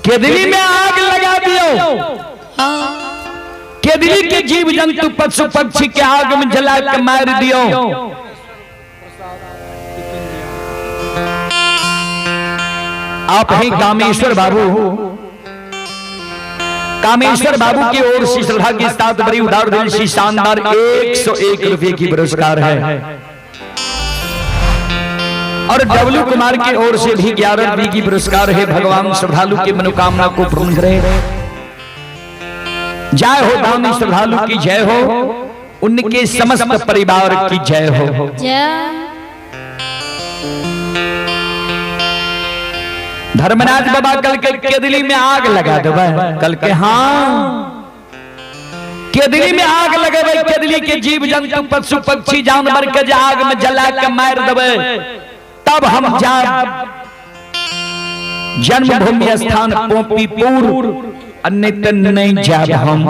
केदली में आग लगा दियो। केदली के जीव जंतु पशु पक्षी के आग में जला के मार दियो। आप हैं कामेश्वर बाबू। कामेश्वर बाबू की ओर से श्रद्धा के साथ बड़ी उदार दिल से शानदार 101 रुपए की पुरस्कार है। और डब्लू कुमार की ओर से भी 11 रुपए की पुरस्कार है। भगवान श्रद्धालु की मनोकामना को पूर्ण करे। जय हो दानी श्रद्धालु की जय हो, उनके समस्त परिवार की जय हो। जय। धर्मराज बाबा कल के केदली में आग लगा देबै। कल के हाँ केदली में आग लगेबै, केदली के जीव जंतु पशु पक्षी जानवर के जे आग में जला के मार देबै तब हम जाब जन्मभूमि स्थान पोपीपुर, अन्य नहीं जाब हम।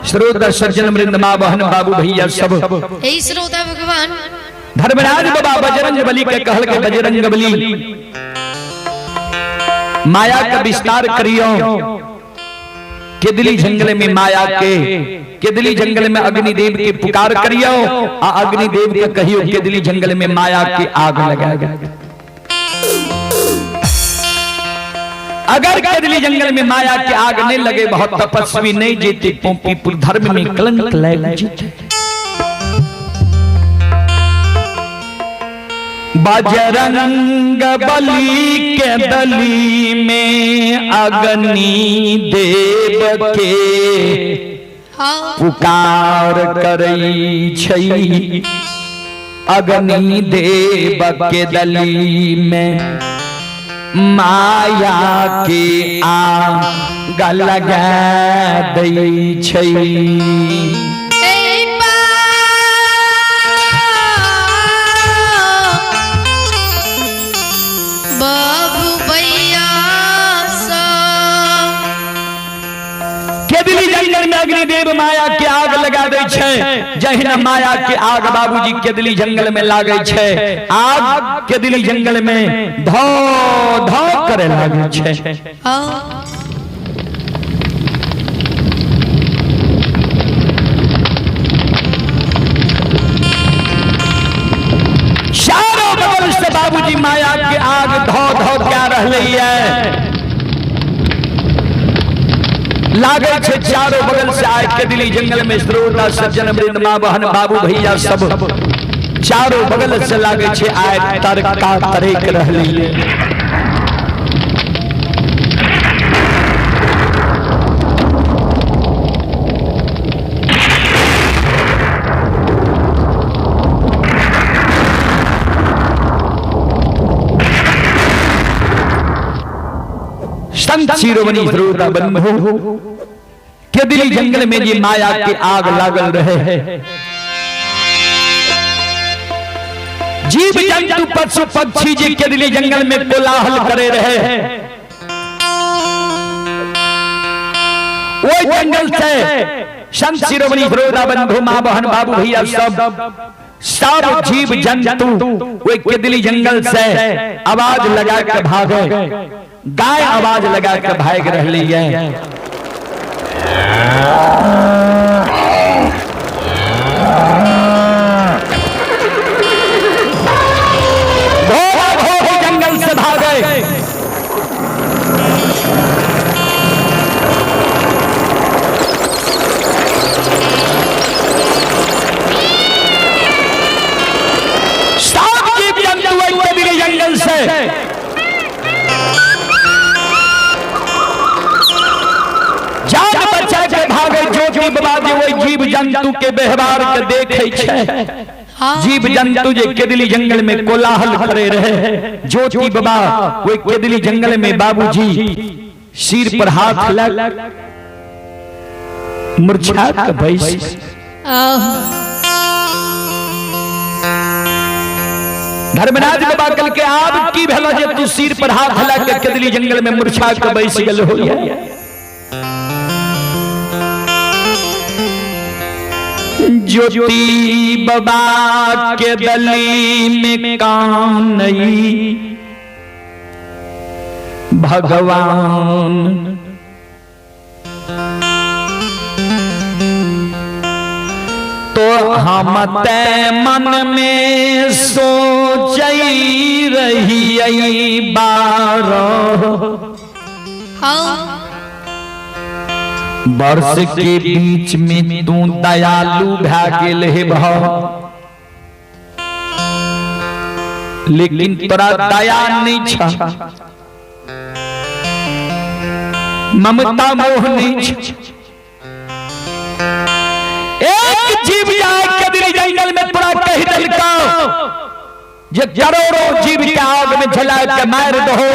श्रोता सज्जन वृंद माँ बहन बाबू भैया सब, यही श्रोता भगवान धर्मराज बाबा बजरंग बली के कहल के बजरंग बली माया का विस्तार करियो। केदली जंगल में माया के, केदली जंगल में अग्निदेव के पुकार करियो आ अग्निदेव के कहियो केदली जंगल में माया के आग लगा। अगर केदली जंगल में माया के आग नहीं लगे बहुत तपस्वी नहीं जीते पोपीपुर धर्म में कलंक लग जीते। बजरंग बली के दली में अग्नि देव के पुकार करई छै। अग्नि देव के दली में माया के आग लगा दै छै। बाबू भैया केदली जंगल में अग्निदेव माया के आग लगा दै छै। जहिना माया के आग बाबूजी केदली जंगल में लागै छै, आग केदली जंगल में धो धो करे लागै छै। चारों बगल से बाबूजी माया के आग धो धो क्या रहलै है लागै छै। चारों बगल से आग केदली जंगल में श्रोता सज्जन वृंद माँ बहन बाबू भैया सब, चारों बगल से लागै छै आग तरका तरेक रहलै। संत शिरोमणि श्रोता बंधु, केदली जंगल में जी माया के आग लागल रहे, जीव जंतु पशु पक्षी जी केदली जंगल में कोलाहल करे रहे, वो जंगल से संत शिरोमणि श्रोता बंधु माँ बहन बाबू भैया सब, सब जीव जंतु वो केदली जंगल से आवाज लगा के भागे। गाय आवाज लगा के भाग रही है। घोड़ा घोड़ी जंगल से भागे। सब जीव जंतु केदली जंगल से जान बचा के भागे। ज्योति बाबा जे वही जीव जंतु के व्यवहार के देखे छै, जीव जंतु जे केदली जंगल में कोलाहल करे रहे, ज्योति बाबा वही केदली जंगल में बाबूजी सिर पर हाथ लग मुरझा के बैस। धर्मराज बाबा कल के आब की भेलो जे तू सिर पर हाथ लग के केदली जंगल में मुरझा के बैस गेल हो? ज्योति बाबा के दली में कानई भगवान। तो हम ते मन में सोचई रही 12 वर्ष के बीच में तू दयालु भा गेल हे भा, लेकिन तोरा दया नहीं छा, ममता मोह नहीं छा। एक जीव जाए कदरी जंगल में तोरा कह दिलका जे करोड़ों जीव के आग में जला के मार दहो।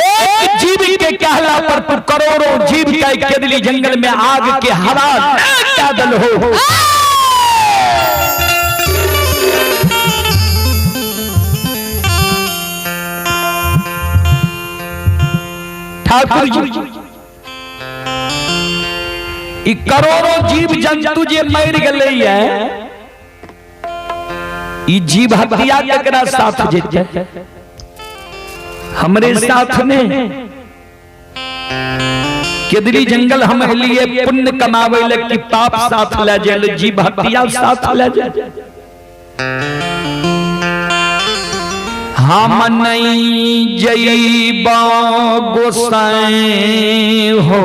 एक जीव के कहला पर तू करोड़ों जीव के कदली जंगल में आग के हवा क्या दल हो। ठाकुर जी ई करोड़ों जीव जंतु जे मर गए है, ई जीव हत्या केकरा साथ जेतै? हमरे साथ में केदरी जंगल हम लिए पुण्य कमावे ले कि पाप साथ ले जाए, जीव हत्या साथ ले जाए। हम नहीं जईबा गोसाई हो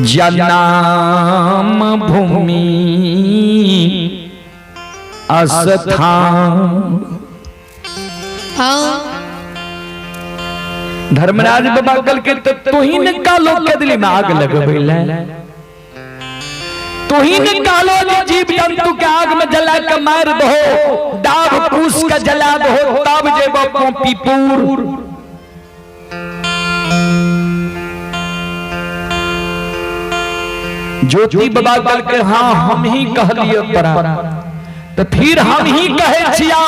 जन्म भूमि स्थान। धर्मराज बाबा कल के तो तुही ने कालो केदली में आग लगबे ले, तुही ने कालो जीव जंतु के आग में जला के मार दो, डाब पूस के जला दो, तब जेबो पोपीपुर। ज्योति बाबा कल के हाँ हम ही कहलिए तोरा, तो फिर हम ही कहे छिया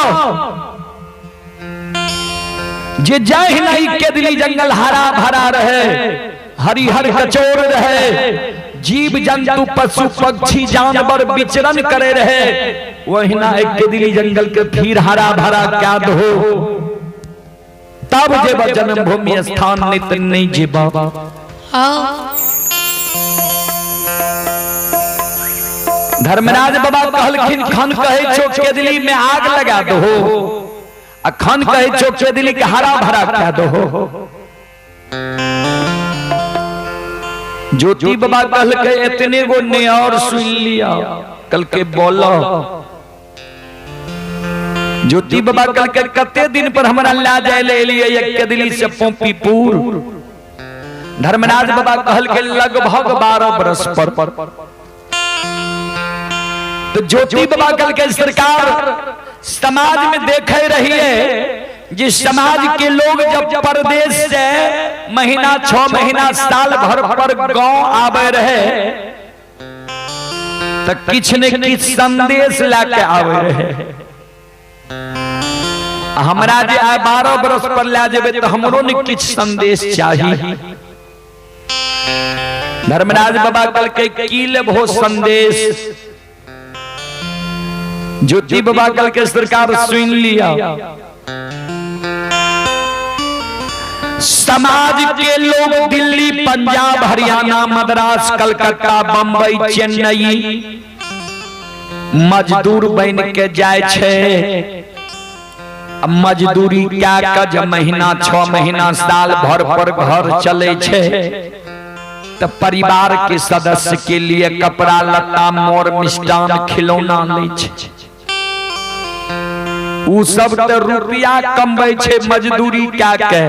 जे जाहि नहीं केदली जंगल हरा भरा रहे, हरिहर कचोर रहे, जीव जंतु पशु पक्षी जानवर विचरण करे रहे, वही ना एक केदली जंगल के फिर हरा भरा क्या दो, तब जेब जन्मभूमि स्थान नित नहीं जेबा। धर्मराज बाबा कहलखिन खन कहे छो केदली में आग लगा दो, आ खन कहे छो केदली के हरा भरा क्या दो। ज्योति बाबा कहलकै एतने गो ने और सुन लिया, कल के बोलो। ज्योति बाबा कहलकै कते दिन पर हमरा ला जाय ले एलियै केदली से पोपीपुर। धर्मराज बाबा कहलकै लगभग 12 बरस पर। तो ज्योति बाबा कहलकै सरकार समाज में देखे रहिए जिस समाज के लोग जब परदेश से महीना 6 महीना साल भर पर गांव आवे रहे तो किछ ने किछ संदेश लाके आवे रहे। हमरा जे आइ 12 बरस पर ला जेबे तो हमरो ने किछ संदेश चाही। धर्मराज बाबा कहलकै की लेबहो संदेश? ज्योति बाबा कहलकै सरकार सुन लिया, समाज के लोग दिल्ली पंजाब हरियाणा मद्रास कलकत्ता बंबई चेन्नई मजदूर बन के जाय छै, मजदूरी क्या कज महीना 6 महीना साल भर पर घर चले छै, तो परिवार के सदस्य के लिए कपड़ा लत्ता मोर मिष्टान खिलौना लै छै। उ सब तो रुपया कमबै छै मजदूरी क्या के,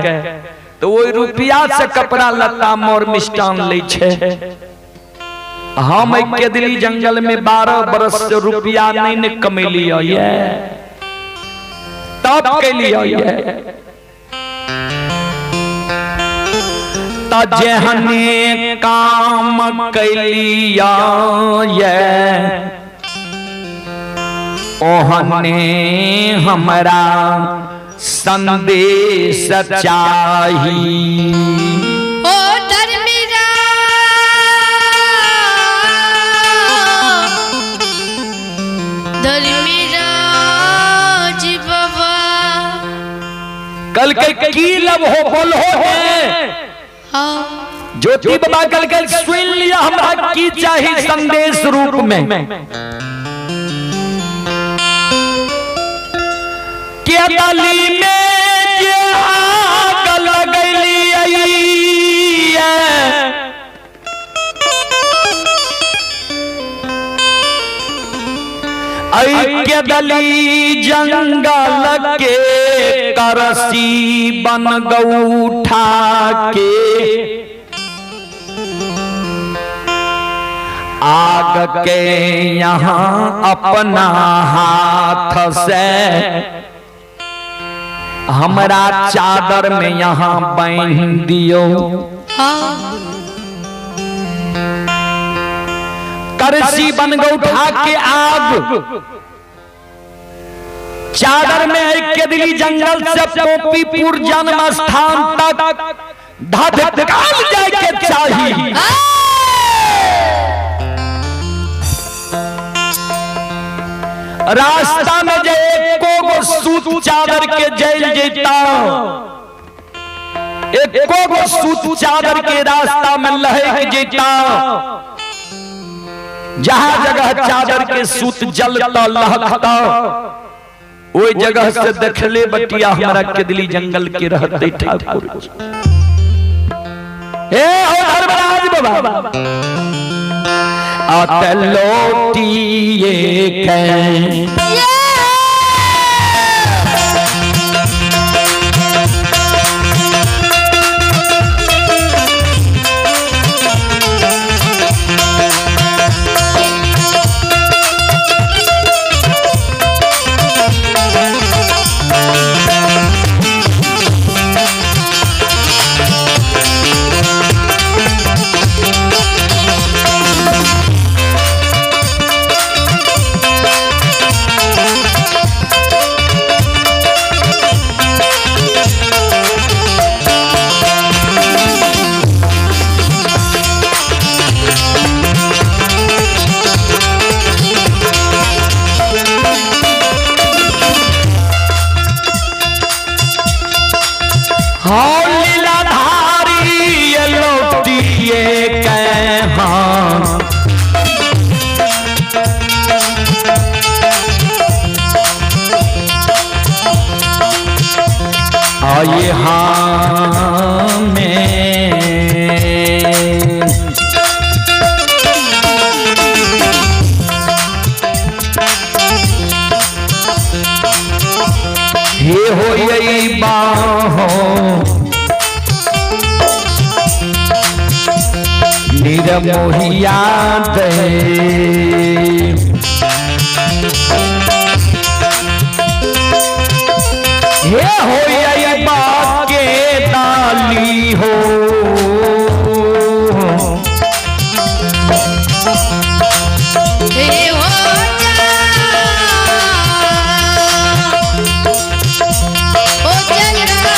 तो वही रुपया से कपड़ा लत्ता मोर मिष्टान लै छै। हम केदली जंगल में 12 बरस से रुपया नहीं ने कमेलियै ये, तब केलियै ये। त जेहने काम कैलिया ये ओहने हमरा संदेश चाही। ओ धर्मीरा धर्मीरा कल के की लब हो बोल हो है। हाँ। ज्योति बाबा कल के सुन लिया हमरा की चाही संदेश रूप में के दली में जे आग लगली के दली जंगल के करसी बन गौठा के आग के यहाँ अपना हाथ से हमरा चादर में यहाँ बांध दियो। हाँ। करसी बन गौठा के आग चादर में एक केदली जंगल से पोपीपुर जन्म स्थान तक धधकाल जाए के चाहिए। रास्ता में जे एको गो सूत चादर के जल जेता, एको गो सूत चादर के रास्ता में लहक जेता, जहां जगह चादर के सूत जलता लहकता ओई जगह से देखले बटिया हमरा केदली जंगल के रहते ठाकुर। हे हो धर्मराज बाबा आते लौटिए के आइए हाँ में हे हो यही बाहों निरमोहिया दे हे हो यही बाके ताली हो हे हो जा ओ चंद्रा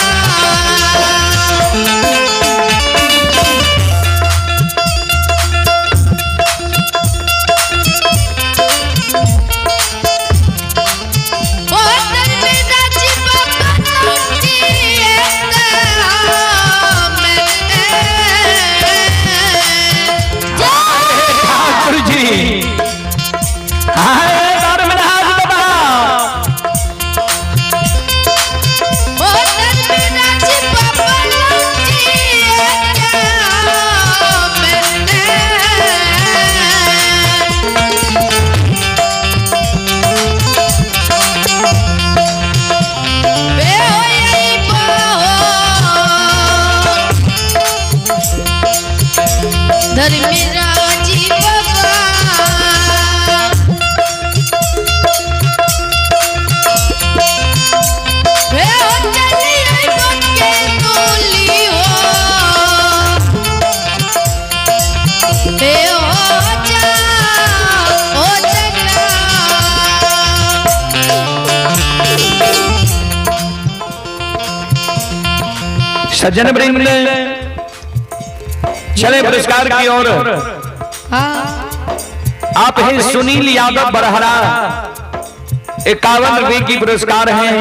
ओ धर्मराज बाबा लौटिए जा ठाकुर जी हाय धर्मराज बाबा ओ धर्मराज बाबा लौटिए बे होई धर्मराज बाबा वे हो चली आई बके तोली हो हे हो जा ओ चंद्रा। सज्जन वृंद चले पुरस्कार की ओर। हाँ। आप हैं सुनील यादव बरहरा, 51 रुपए की पुरस्कार हैं।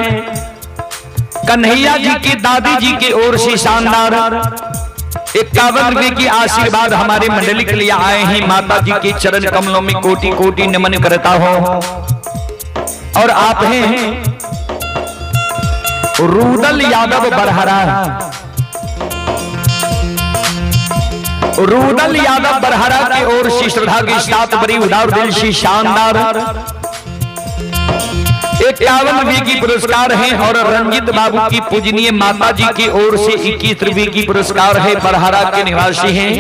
कन्हैया जी की दादी जी की ओर से शानदार 51 रुपए की आशीर्वाद हमारे मंडली के लिए आए हैं। माता जी के चरण कमलों में कोटि कोटि नमन करता हूं। और आप हैं रूदल यादव बरहरा, रूदल यादव बरहरा की ओर से श्रद्धा के साथ बड़ी उदार दिल से शानदार 51 रुपए की पुरस्कार है। और रंजित बाबू की पूजनीय माता जी की ओर से 21 रुपए की पुरस्कार है, बरहरा के निवासी हैं।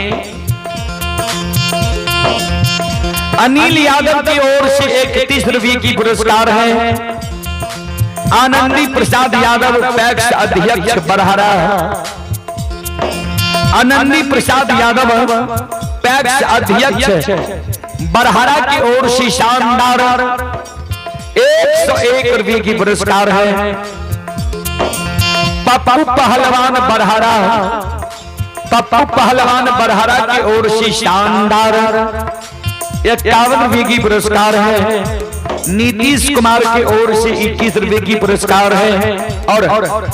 अनिल यादव की ओर से 31 रुपए की पुरस्कार है। आनंदी प्रसाद यादव पैक्स अध्यक्ष बरहरा, आनंदी प्रसाद यादव पैक्स अध्यक्ष बरहरा की ओर से शानदार 101 रुपए की पुरस्कार है। पप्पू पहलवान बरहरा, पप्पू पहलवान बरहरा की ओर से शानदार 51 रुपए की पुरस्कार है। नीतीश कुमार की ओर से 21 रुपए की पुरस्कार है। और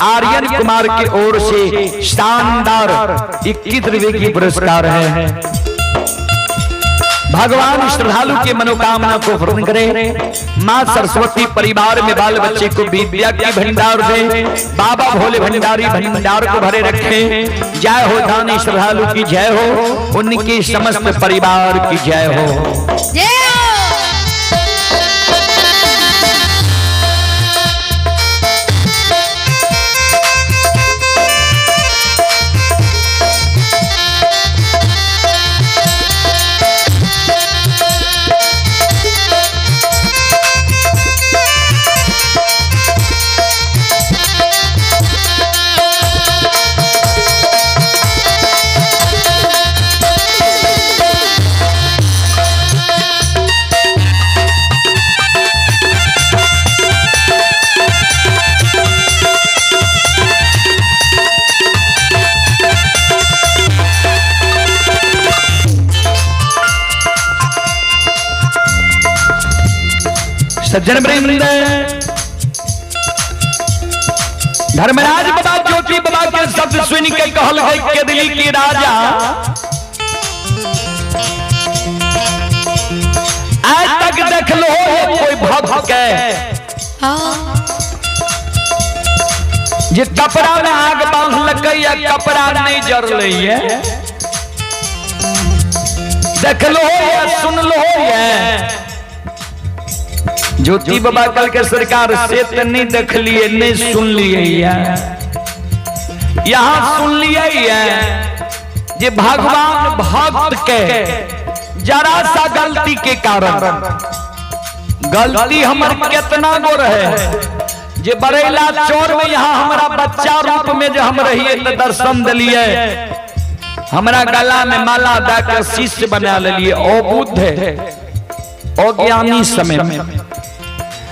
आर्यन कुमार की ओर से शानदार 21 रुपए की पुरस्कार है। भगवान श्रद्धालु के मनोकामना को पूर्ण करे। माँ सरस्वती परिवार में बाल बच्चे को विद्या की भंडार दे। बाबा भोले भंडारी भंडार को भरे रखे। जय हो दानी श्रद्धालु की जय हो, उनकी समस्त परिवार की जय हो। जय हो। सज्जन वृंद, धर्मराज बाबा ज्योति बाबा के शब्द सुन के कहल है केदली के राजा, आज तक देख लो है कोई भक्त के हाँ जे कपड़ा में आग बांधलकै या कपड़ा नहीं जरलै है, देख लो या सुन लो है। ज्योति बाबा कल के सरकार से तो नहीं देख लिए नहीं सुन लिए, यहां सुन लिए जे भगवान भक्त के जरा सा गलती के कारण, गलती हमर कितना गो रहे जे बरेला चौर में यहाँ हमारा बच्चा रूप में जो हम रहिए तो दर्शन दिलिए, हमरा गला में माला दे के शिष्य बना लिए। ओ बुद्ध अज्ञानी समय में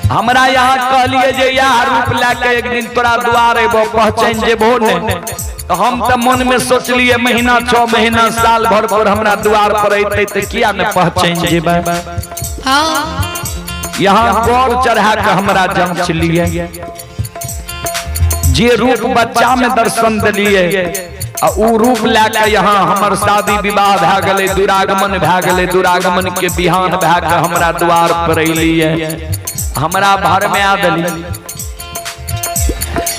हमरा यहाँ कहलिए जे यह रूप लैके एक दिन तोरा द्वार अबो पहचान जेबो ने, तो हम तो मन में सोचलिए महीना 6 महीना साल भर पर हमरा द्वार पर अइते तो किया ने पहचान जेबै। हाँ यहाँ गौर चढ़ा के हमरा जांच लिए जे रूप बच्चा में दर्शन दिलिए आ ऊ रूप लैके यहाँ हमर शादी विवाह भए गेलै, दुरागमन भए गेलै, दुरागमन के बिहान भए के हमरा द्वार पर अइलिए, हमरा भर में आ दिली।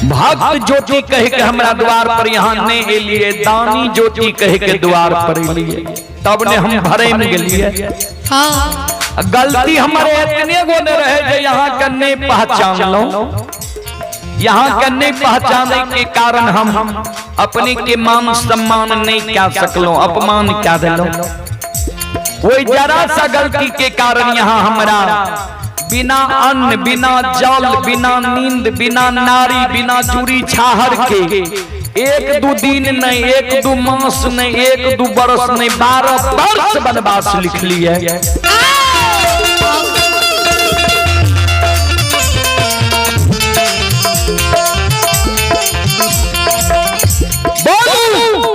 भक्त ज्योति कह के हमरा द्वार पर यहाँ नहीं एलिए, दानी ज्योति कह के द्वार पर एलिए, तब ने हम भरे में गेलिए। हाँ गलती हमारे इतने गो ने रहे जे यहाँ के नहीं पहचान लो, यहाँ के नहीं पहचाने के कारण हम अपने के मान सम्मान नहीं क्या सकलो, अपमान क्या दिलो। वही जरा सा गलती के कारण यहाँ हमारा बिना अन्न बिना जल बिना नींद बिना नारी बिना चूड़ी छाहर के 1-2 दिन नहीं, 1-2 मास नहीं, 1-2 बरस नहीं, 12 वर्ष वनवास लिख लिए। बोलू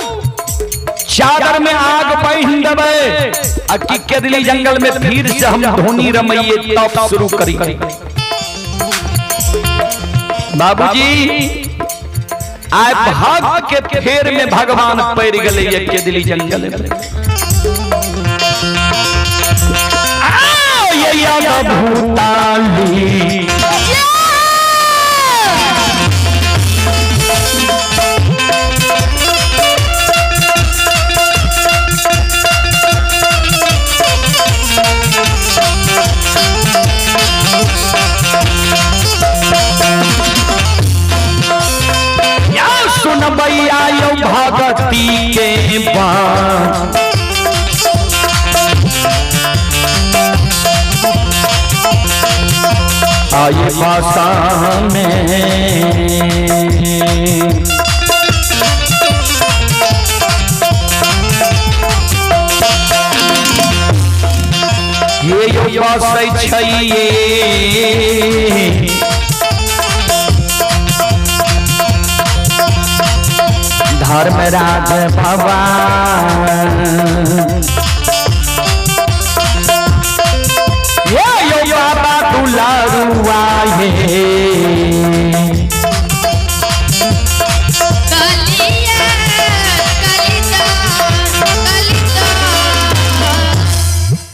चादर में आग बहिन देबै आ की केदली जंगल में फिर से हम धोनी रमैये तब शुरू करी। बाबूजी आइ भक्त के फेर में भगवान पड़ गेलै ये केदली जंगल में। आओ ये याद भूताली या सुनबैया यौ भगती के बात। आई भाषा में ये यौ बसै छै ये धर्मराज भगवान ये यो बाबा दुलारुआ ये।